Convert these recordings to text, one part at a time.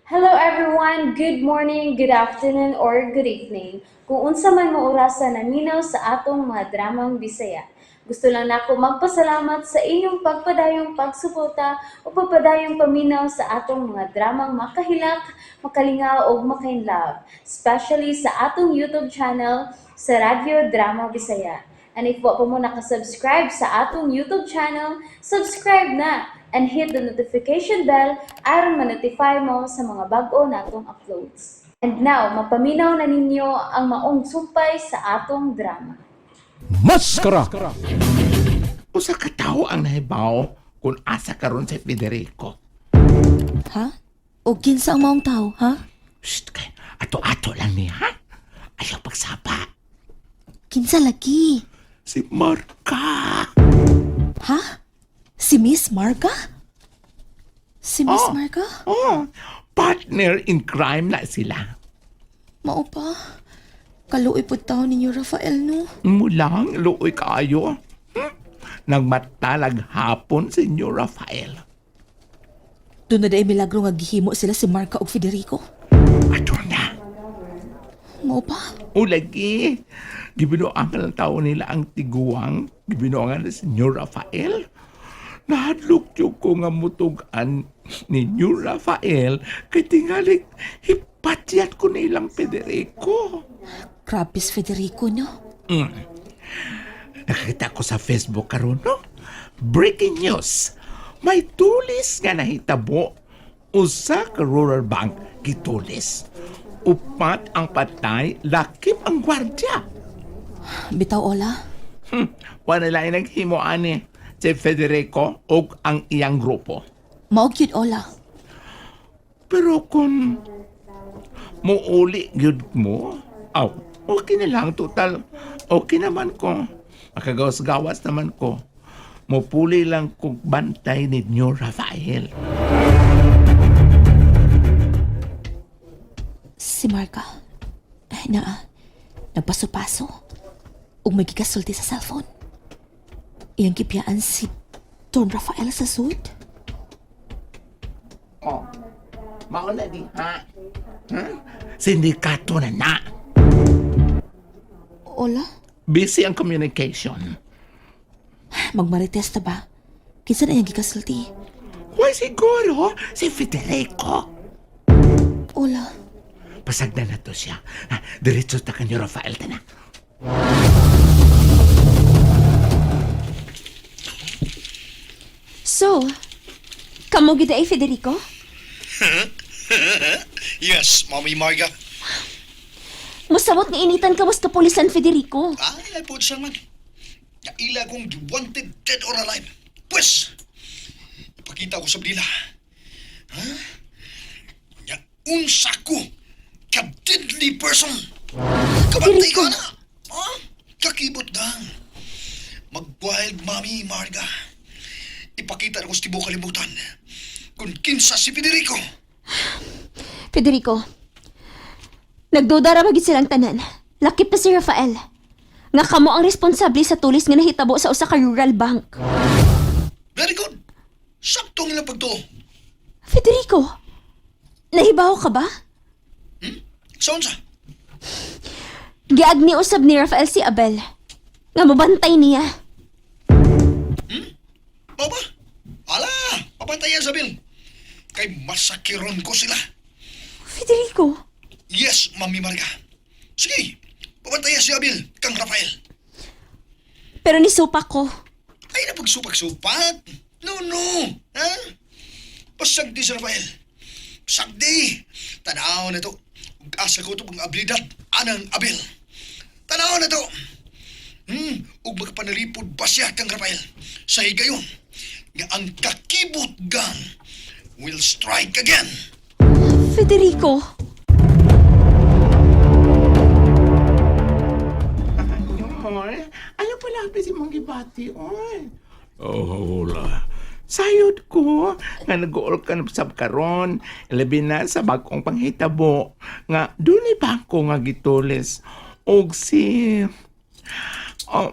Hello everyone! Good morning, good afternoon, or good evening. Kung unsa man mo orasa naminaw sa atong mga dramang Bisaya. Gusto lang nako magpasalamat sa inyong pagpadayong pagsuporta o pagpadayong paminaw sa atong mga dramang makahilak, makalingaw ug makainlove, especially sa atong YouTube channel sa Radyo Drama Bisaya. And if wa pa mo nakasubscribe sa atong YouTube channel, subscribe na and hit the notification bell aron ma-notify mo sa mga bag-o natong uploads. And now, mapaminaw na ninyo ang maong sumpay sa atong drama. Maskara! Usa ka tawo ang nahibaw kung asa karon si Federico. Ha? O kinsa ang maong tao, ha? Shh, kay ato-ato lang niya, ha? Ayaw pagsapa. Kinsa lagi? Si Marka. Ha? Si Miss Marga? Si Miss Oh. Marga? Oh, partner in crime na sila. Mao pa. Kaluoy pud tao ninyo, Rafael, no? Mulang luoy kaayo. Nagmatalag hapon, Senyor Rafael. Doon na dahil milagro nga gihimo sila si Marga ug Federico. Ato na. Mao pa. Ulagi, gibinuangan ng tao nila ang tiguang, gibinuangan ni Senyor Rafael. Nahadlok yung ko nga mutugan ni Rafael kay tingali hipatyat ko nilang Federico. Grabe si Federico, no? Nakita ko sa Facebook karon, no? Breaking news. May tulis nga nahitabo. Usa ka rural bank gitulis. Upat ang patay, lakip ang gwardya. Bitaw, Ola. Wala lang naghimo ani si Federico ug ang iyang grupo. Mao gyud, Ola. Pero kung muuli gyud mo, aw, okay na lang total. Okay naman ko. Makagawas-gawas naman ko. Mupuli lang kog bantay ninyo, Rafael. Si Marga. Ay, naa. Nagpaso-paso. Ug may gikasulti sa cellphone. Iyang gibiyaan si Don Rafael sa sud. Oh, mauna di ha? Sindikato na na. Ola? Busy ang communication. Magmarites ta ba? Kinsa na iyang gikasulti? Why siguro si Federico? Ola. Pasagdan na to siya. Ha, diretso ta kanyo Rafael ta na. So, kamo gid ay Federico? Yes, Mami Marga. Musamot nga initan ka mas kapulisan, Federico. Ay, ay po man. Kaila kong wanted dead or alive. Pwes, ipakita ko sa nila. Ha? Nya, unsa ko ka deadly person. Kabantay ka na. Ha? Kakibot gang. Mag-wild, Mami Marga. Ipakita ko sa tibuok kalibutan kung kinsa si Federico. Federico, nagduda ra magid silang tanan. Lakip na si Rafael. Nga kamo ang responsable sa tulis nga nahitabo sa usa ka rural bank. Very good. Sakto ang ilang pagtuo. Federico, nahibaw ka ba? Sa unsa? Giagni usab ni Rafael si Abel. Nga mabantay niya. Mao ba? Ala, papantayan sa bill. Kay masakiron ko sila. Federico, Yes, Mami Marga. Sige, papantayan si Abil kang Rafael. Pero nisupa ko. Ay na pagsupak-supak. No, no. Ha? Pasagdi si Rafael. Pasagdi. Tanaw na to. Ug Asa ko ito pang abilidad. Anang Abil. Tanaw na to. Ug makapanalipod ba siya kang Rafael? Sa higayon, nga ang kakibot gang will strike again. Federico. Ay, ano pala ang si mong gibati, oy? Oh, wala. Sayod ko nga nag-uol ka na sa karon, labi na sa bagong panghitabo nga dunay bangko nga gitulis og si oh,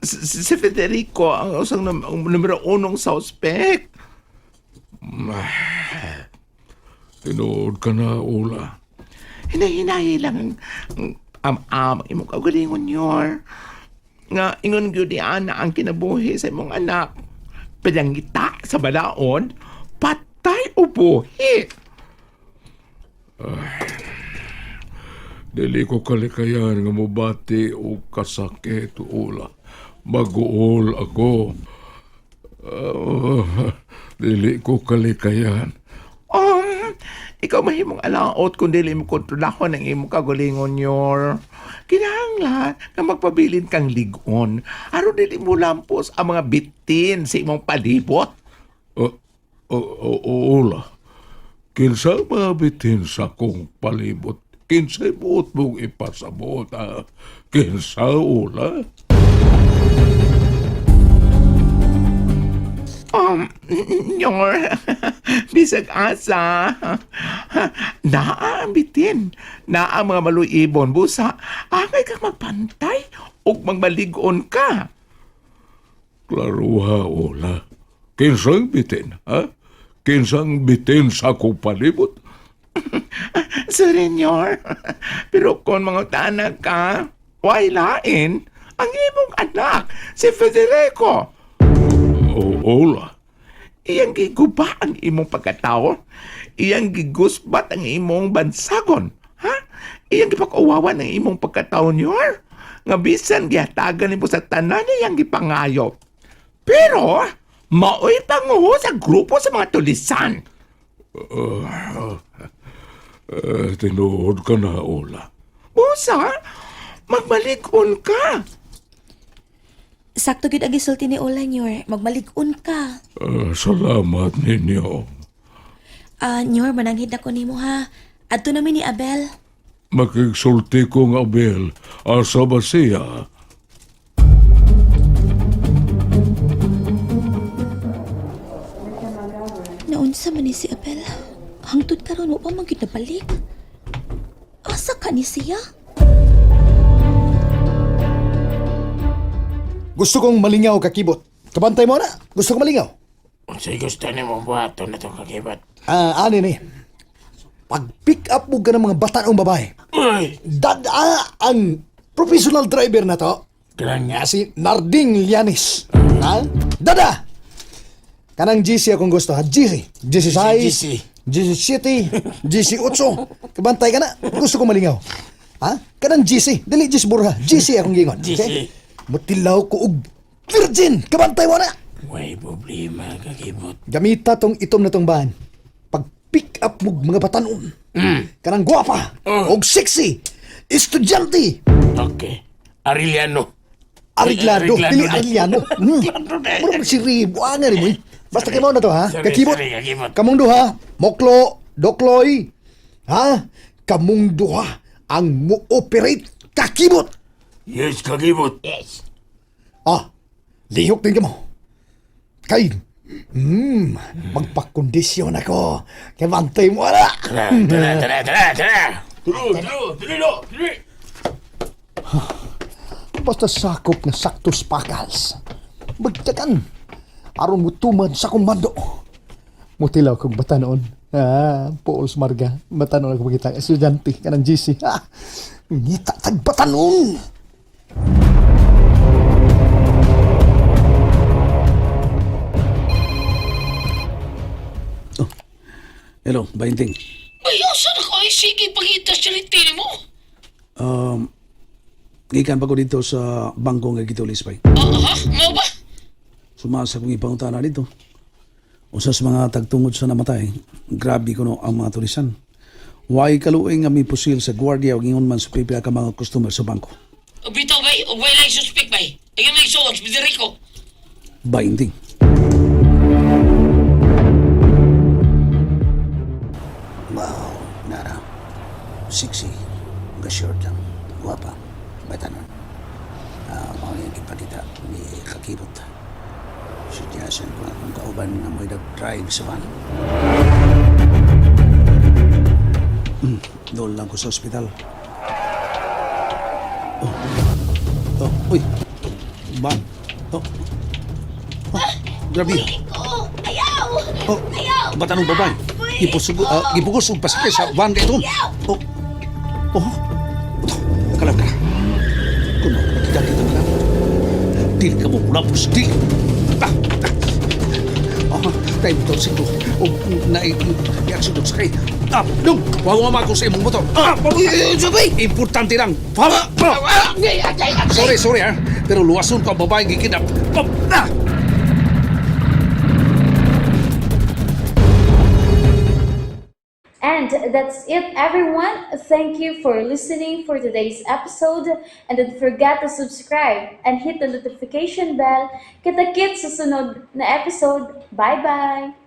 si Federico ang usang ang numero unong suspect. Tinuod ka na, Ula. Hinahinahi lang ang am-am ang imong kaugalingon, Yor. Nga ingon gyud ni ana ang kinabuhi sa imong anak. Pinangita sa balaod, patay o buhi. Dili ko kalikayan nga mobati o kasakit, Ula. Maguol ako. Ah, dili ko kalikayan. Ikaw mahimong alaot kung dili mo kontrolahon ang imong kagalingon, Yor. Kinahanglan nga magpabilin kang ligon aron dili mo lampos ang mga bitin sa imong palibot. Ula, kinsa mga bitin sa kong palibot? Kinsa buot mong ipasabot, ha? Kinsa, Ula? Yor, bisag asa. Naa ang bitin. Naa ang mga maluibon. Busa, angay kang magpantay ug magmaligon ka. Klaruha, Ula. Kinsang bitin, ha? Kinsang bitin sa akong palibot? Sorry, Nyor. Pero kung mga tanak ka, way lain ang imong anak, si Federico. Ula. Iyang giguba ang imong pagkatao. Iyang gigusbat ang imong bansagon. Ha? Iyang gipag-uwawan ang imong pagkatao, Nyor. Nga bisan gihatagan nimo sa tanan iyang gipangayo. Pero, maoy panguho sa grupo sa mga tulisan. Tinuod ka na, Ula. Busa, magmalig-on ka. Sakto gyud ang gisulti ni Ola, Nyor. Magmalig-on ka. Salamat ninyo. Ah, Nyor, mananghid na ko nimo ha. Adto namin ni Abel. Makigsulti kong Abel, asa ba siya? Naunsa man ni si Abel. Hangtod karon wa pa man gyud nabalik. Asa ka ni siya? Gusto kong malingaw kakibot. Kabantay mo na. Gusto kong malingaw. Unsay gusto nimo buhaton na itong kakibat? Ah, ani ni. Pag pick up mo ka ng mga bataong babae, Uy! dada ang professional driver na to. Kanang Nga si Narding Lianis. Ha? Dada! Kanang GC akong gusto ha. GC. GC size. GC. GC City. GC 8. Kabantay ka na. Gusto ko malingaw. Ha? Kanang GC. Dili GC Borja. GC akong gingon. GC. Okay? Mutilaw ko og virgin. Kabantay mo na. Way problema kakibot. Gamita tong itom na tong ban. Pag pick up mo mga batanon. Kanang gwapa. Og sexy. Estudyante. Okay. Arellano. Ariglado. Ariglado Dili na. Arellano. Ariglado na. Mura si Ribo. Nga rin mo eh. Basta kay mo na to ha. Sorry, Kakibot. sorry, kakibot. Kamong duha. Moklo. Dokloy. Ha? Kamong duha ang mo-operate kakibot. Yes, kakibot. Yes. Ah, lihok din kamo. Kay, magpakondisyon ako. Kay bantay mo na. Tara, tara, tara, tara, tara. Tulo, tulo, tulo, tulo. Basta sakop nga saktos pakals. Magtakan. Aron mo tuman sa komando. Mutilaw kong bata noon. Ah, Pauls Marga. Bata noon ako makita. Estudyante ka ng GC. Ah, ngita tag bata noon. Hello, Bainting. Ay, asa na ko? Ay, sige, pangita siya rin mo. Gikan pa ko dito sa bangko nga gitulis bay. Ah, ha? Mao ba? Sumasa kong ipangutana dito. Usa sa mga tagtungod sa namatay, grabe kuno ang mga tulisan. Way kaluoy nga may pusil sa gwardiya o ingon man sa pipila ka mga customer sa bangko. Bitaw, bay. Way lang suspect, bay. Ayun lang isuot, Federico. Bainting. Wow, Nara. Sexy. Nga short lang. Guwapa. Batanon. Ah, mao yung ipakita ni Kakibot. Si Jason ko akong kauban nga mo'y nag-drive sa van. Doon lang ko sa ospital. Oh. Oh, uy. Ba? Oh. Oh, grabe. Ko! Ayaw! Oh, Ayaw! batanong babae. Pwede! Gipusog, gipugos og pasakay sa van dito. Oh. Oh. Kala ka. Kuno, kita kita ka. Dili ka mo kulapos, dili. Ah, ah. Oh, tayo motor sito. O, na i-action sa kay. Ah, dong! Wawa ma ako sa imong motor. Ah, importante lang. Ah, ah. Sorry, sorry ha. Pero luwason ko ang babaeng gikinap. Ah! And that's it, everyone. Thank you for listening for today's episode. And don't forget to subscribe and hit the notification bell. Kita-kits sa sunod na episode. Bye-bye!